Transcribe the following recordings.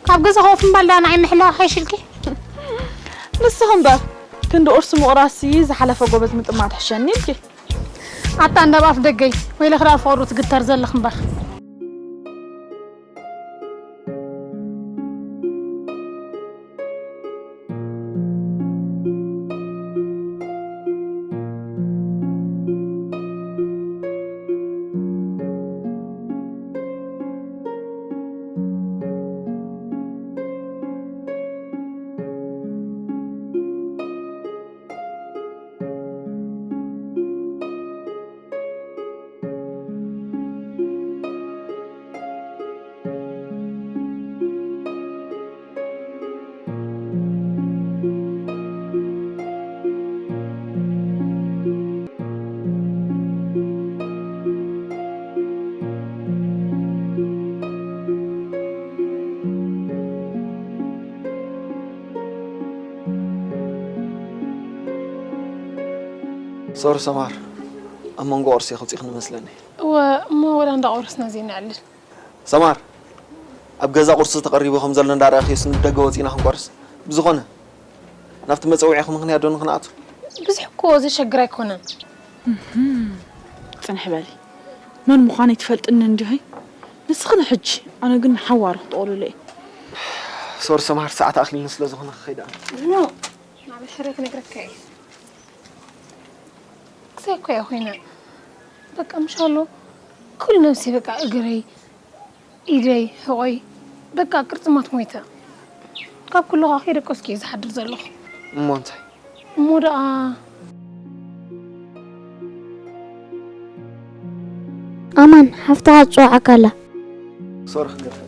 ካብ ገዛ ኮፍ ምባል ደኣ ንዓይ ምሕላው ሓይሽልኪ። ንስኺ እምበር ክንዲ ቁርሲ ምቑራስሲ ዝሓለፈ ጎበዝ ምጥማት ሕሸኒ ኢልኪ። ኣታ እንዳ ኣፍ ደገይ ወይለ ክዳ ፍቕሩ ትግተር ዘለኽ እምበር። ሶሪ ሰማር፣ ኣብ መንጎ ቁርሲ ክውፅእኽኒ መስለኒ። እወ፣ እሞ ወላ እንዳቆረስና ዘይነዕልል። ሰማር፣ ኣብ ገዛ ቁርሲ ተቐሪቡ ከም ዘሎ እንዳረኣኽዮስ ንደገ ወፂና ክንቆርስ? ብዝኾነ፣ ናብቲ መፀውዒኹም ምኽንያት ዶ ንኽንኣቱ? ብዙሕ እኮ ዘሸግር ኣይኮነን። ጽንሕ በሊ። መን ምዃነይ ትፈልጥኒ እንዲኺ? ንስኺ ንሕጂ፣ ኣነ ግን ንሓዋሩ ክጥቕልሎ እየ። ሶሪ ሰማር፣ ሰዓት ኣኽሊኒ ስለ ዝኾነ ክኸይድ ኣነ። ኖ፣ ናብ ሕረ ክነግረካ እየ። ክሳይ እኮ እያ ኮይና። በቃ ምሻሎ ኩሉ ነብሲ በቃ እግረይ፣ ኢደይ፣ ሕቖይ፣ በቃ ቅርጽማት ሞይተ። ካብ ኩሉ ኸዓ ከይደቀስኩ እየ ዝሓድር ዘለኹ። እሞ እንታይ? እሞ ደኣ ኣማን፣ ሓፍትኻ ትጽውዓካ ኣላ። ሶሪ ክገድፈካ።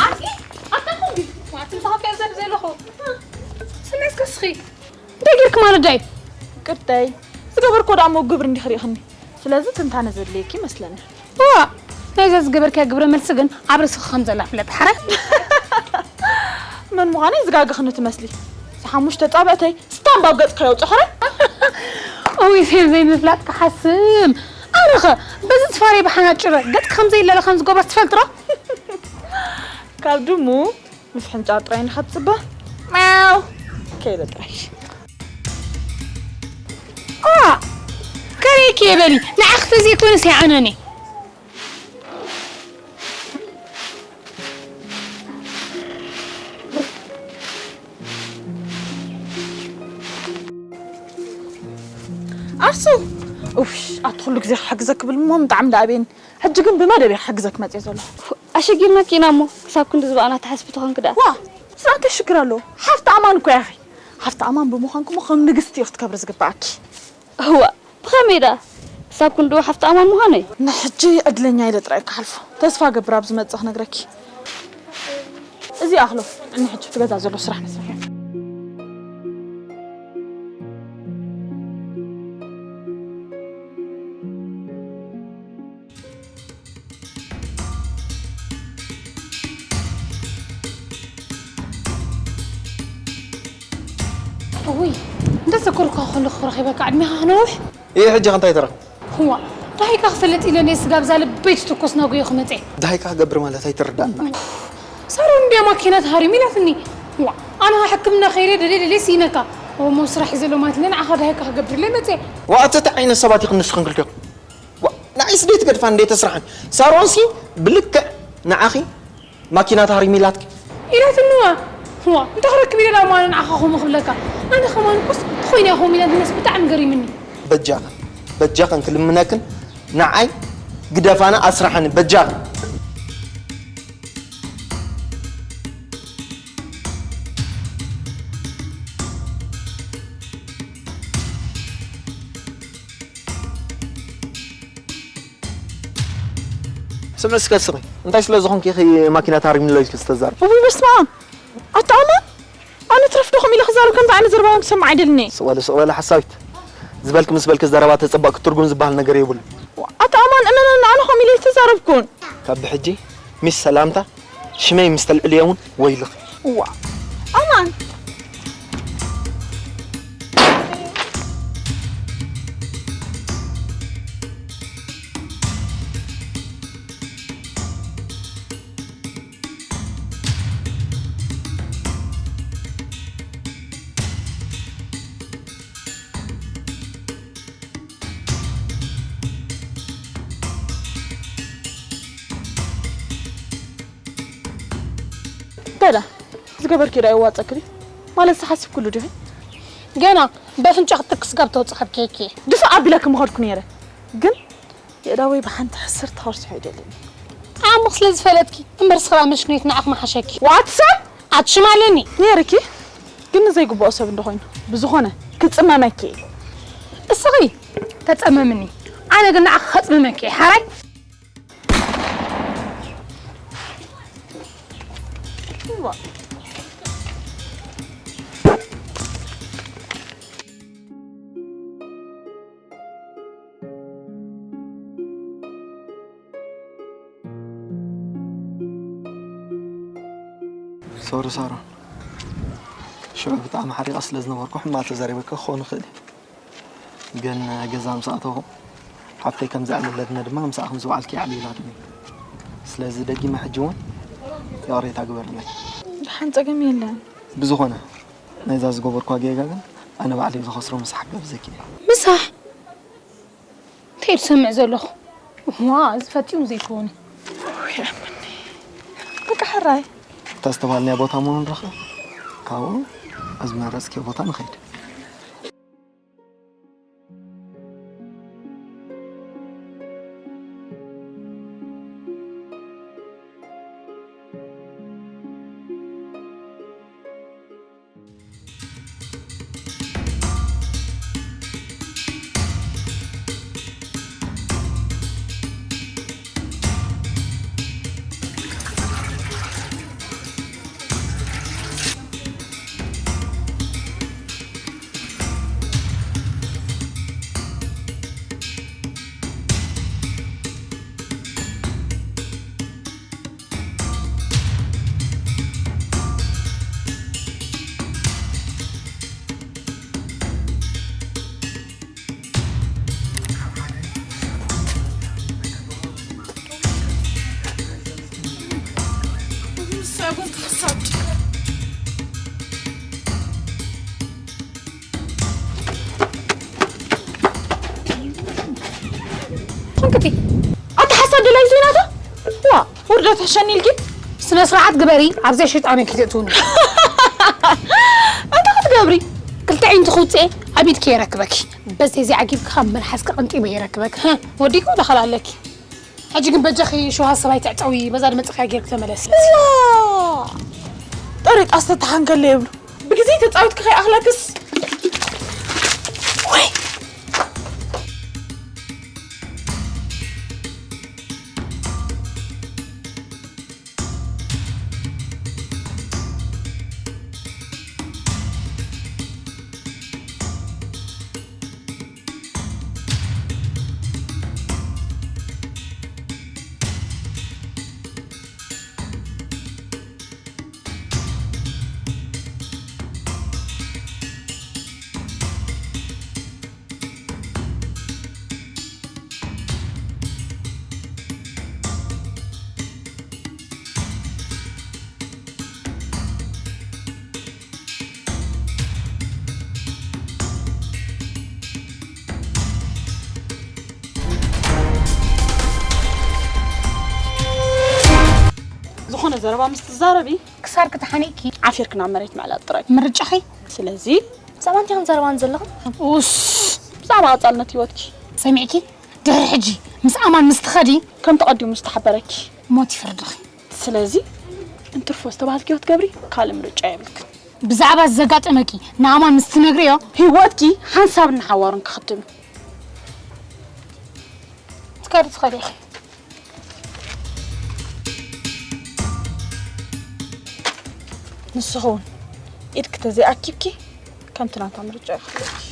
ዓርኪ፣ ኣታ ኹን፣ ዋት ምሳኻ ከዘብ ዘለኹ። ስምዒ እስከ እስኺ። እንታይ ጌርክ ማለት ዳይ? ቅርተይ፣ ዝገበርኮ ደኣ እሞ ግብሪ እንዲኽ ርኢኽኒ። ስለዚ ትንታነ ዘድልየኪ ይመስለኒ። ዋ፣ ናይዛ ዝገበርክያ ግብረ መልሲ ግን ኣብ ርእስኺ ከም ዘላ ፍለጥ፣ ሓራይ። መን ምዃነይ ዝጋገኽኒ ትመስሊ። እዛ ሓሙሽተ ጻብዕተይ ስታምፕ ኣብ ገጽካ የውጽእ፣ ሓራይ። እውይ፣ ሴም ዘይምፍላጥ ክሓስም። ኣነኸ በዚ ዝፋረይ ብሓናጭረ ገጽ ከም ዘይለለ ከም ዝጎበዝ ትፈልጥሮ? ካብ ድሙ ምስ ሕንጫ ጥራይ ንኸትጽበ። ማው። ከይደ ጥራይ። ኦ፣ ከረይኪ የበሊ፣ ንዓኽ ተዘይኮነስ ይዓነኒ። ኣርሱ፣ ኡፍ፣ ኣቲ ኩሉ ግዜ ክሕግዘክ ክብል እሞ ብጣዕሚ ደኣ ኣብየኒ። ሕጂ ግን ብመደብ እየ ክሕግዘክ መፅየ ዘለኹ። ኣሸጊርናኪ ኢና እሞ፣ ክሳብ ክንዲ ዝበኣና ተሓስቢ ተኾንኪ ደኣ። ዋ፣ ስራ እንታይ ሽግር ኣለዎ? ሓፍቲ ኣማን እኮ ኢኺ። ሓፍቲ ኣማን ብምዃንኪ እሞ ከም ንግስቲ እዩ ክትከብሪ ዝግበኣኪ። እዋ፣ ብኸመይ ደኣ? ክሳብ ክንድኡ ሓፍቲ ኣማን ምዃነይ? ንሕጂ ዕድለኛ ኢለ ጥራይ ክሓልፎ። ተስፋ ገብር ኣብ ዝመጽእ ክነግረኪ። እዚ ኣኽሎ፣ ንሕጂ ኣብቲ ገዛ ዘሎ ስራሕ ንስራሕ። እውይ፣ እንተ ዘከርኩኻ ከለኹ ረኺበካ፣ ዕድሜኻ ክነውሕ። እየ፣ ሕጂ ኸ እንታይ ተረኽቡ? እዋ፣ ደሃይካ ክፈልጥ ኢለ እንደ ስጋብ እዛ ልበይ ትትኮስ ናጉዮ ክመጽእ። ደሃይካ ክገብር ማለት ኣይትርዳእን። ሳሮን እንድያ ማኪና ተሃሪሙ ኢላትኒ። እዋ፣ ኣነ ኸ ሕክምና ከይደ ደልየ ደልየ ስኢነካ። እሞ ስራሕ እዩ ዘሎ ማለት ኢለ ንዓኻ ደሃይካ ክገብር ኢለ መጽየ። ዋ፣ ኣቲ እንታይ ዓይነት ሰባት ኢኽን ንስኽን ክልቴኹም? ዋ፣ ንዓይስ ደይ ትገድፋን ደይ ተስርሓን። ሳሮንሲ ብልክዕ ንዓኺ ማኪና ተሃሪሚላትኪ። ኢላትኒ ዋ። ዋ፣ እንተ ክረክብ ኢለ ዳማ ኣነ ንዓኻ ከምኡ ክብለካ። ኣነ ከማን እኮስ ተኾይነ እያ ከምኡ ኢላትኒስ ብጣዕሚ ገሪምኒ። በጃኽን፣ በጃኽን ክልምነክን ንዓይ ግደፋና ኣስርሓኒ በጃኽን። ስምዒ እስከ ስኺ፣ እንታይ ስለ ዝኾንኪ ኢኺ ማኪና ታሪም ኢልኪ ዝተዛረብ? እውይ በስመ ኣብ! ኣታ ኣማን፣ ኣነ ትረፍ ዶ ከምኡ ኢለ ክዛረብ፣ ከምዚ ዓይነት ዘረባ እውን ክሰምዕ ኣይደልን እየ። ስቕ በሊ፣ ስቕ በሊ ሓሳዊት። ዝበልኪ ምስ በልኪ ዘረባ ተጸበቕኪ ትርጉም ዝበሃል ነገር የብሉን። ኣታ ኣማን እመነኒ፣ ኣነ ከምኡ ኢለ ኣይተዛረብኩን። ካብ ብሕጂ ምስ ሰላምታ ሽመይ ምስ ተልዕልዮ እውን ወይልኺ። እዋ፣ ኣማን። እንታይ ደኣ ዝገበርክዮ ደኣ የዋጸኪ ድዩ? ማለት ሓሲብክሉ ዲኺ? ገና በፍንጫ ክትክስ ጋብ ተውጽእ ካብ ኬኬ። ድፋእ ኣቢለኪ ምኸድኩ ነይረ። ግን የእዳወይ ብሓንቲ ሕስርቲ ከርሲሑ ኣይደልን። ዓቕምኺ ስለ ዝፈለጥኪ እምበር ስኽራ መሽክኔት ንዓኺ ምሓሸኪ። ዋትሳብ ኣትሽም ኣለኒ። ነይርኪ ግን ንዘይግብኦ ሰብ እንዶ ኮይኑ። ብዝኾነ ክጽመመኪ እየ። እስኺ ተጸመምኒ፣ ኣነ ግን ንዓኺ ከጽምመኪ እየ። ሓራይ ሶሪ ሳሮን፣ ሽዑ ብጣዕሚ ሓሪቐ ስለ ዝነበርኩ ሕማቕ ተዛሪበኪ ክኸውን ይኽእል እዩ። ግን ገዛ ምስ ኣተኹ ሓፍተይ ከም ዘዕለለትና ድማ ምሳኣ ከም ዝወዓልኪ ኣዕሊላትኒ። ስለዚ ደጊመ ሕጂ እውን ይቕሬታ ግበርለይ። ደሓን ጸገም የለን። ብዝኾነ ናይዛ ዝገበርኳ ጌጋ ግን ኣነ ባዕለይ ዝኸስሮ ምሳሕ ክጋብዘኪ እየ። ምሳሕ? እንታይ እዩ ዝሰምዕ ዘለኹ? ዋ፣ እዚ ፈጺሙ ዘይከውን እዩ። ውይ፣ ኣመኒ። በቃ ሕራይ። እታ ዝተባልናያ ቦታ ምኑ ንረኽብ። ካብኡ ኣብ ዝመረጽክዮ ቦታ ንኸይድ። ሕንክቲ። ኣታ ሓሳብ ደላይ ዜናታ? ዋ፣ ውርደት ሕሸኒ ኢልኪ? ስነ ስርዓት ግበሪ፣ ኣብ ዘይሸጣነ ኪተእትውኒ። እንታይ ክትገብሪ? ክልተ ዓይንቲ ክውፅኤ ኣብ ኢድኪ የረክበኪ። በዘይ እዚ ዓጊብኪ ካብ መልሓስኪ ቅንጢበ የረክበኪ። ህህ፣ ወዲኪ ወላ ካልእ ኣለኪ? ሕጂ ግን በጃኺ ሽውሃ ሰብኣይ ትዕጸዊ፣ በዛ ድመጽኺ ጌርኪ ተመለሲ። እዋ! ጠሪጣስ ተተሓንከለ የብሉ። ብግዜ ተጻዊትኪ ከይኣኽለክስ። ወይ! ዝኾነ ዘረባ ምስ ትዛረቢ ክሳድኪ ተሓኒቕኪ ዓፊርኪ ናብ መሬት ምዕላጥ ጥራይ። ምርጫኺ። ስለዚ ብዛዕባ እንታይ ኢኹም ትዛረባኒ ዘለኹም? ኡስ፣ ብዛዕባ ቀጻልነት ህይወትኪ። ሰሚዕኪ? ድሕሪ ሕጂ ምስ ኣማን ምስ ትኸዲ ከምቲ ቀዲሙ ዝተሓበረኪ ሞት ይፍርድኺ። ስለዚ እንትርፎ ዝተባሃልክዮ ክትገብሪ ካልእ ምርጫ የብልክን። ብዛዕባ ዘጋጠመኪ ንኣማን ምስ ትነግርዮ ህይወትኪ ሓንሳብን ንሓዋሩን ክኽትም እዩ። ትከዲ ትኸዲ ኢኺ። ንስኺ እውን ኢድኪ ተዘይኣኪብኪ ከምቲ ናታ ምርጫ ይኽልእኪ።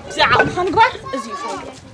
እዚ ዓቕምኻ ምግባር እዚ እዩ።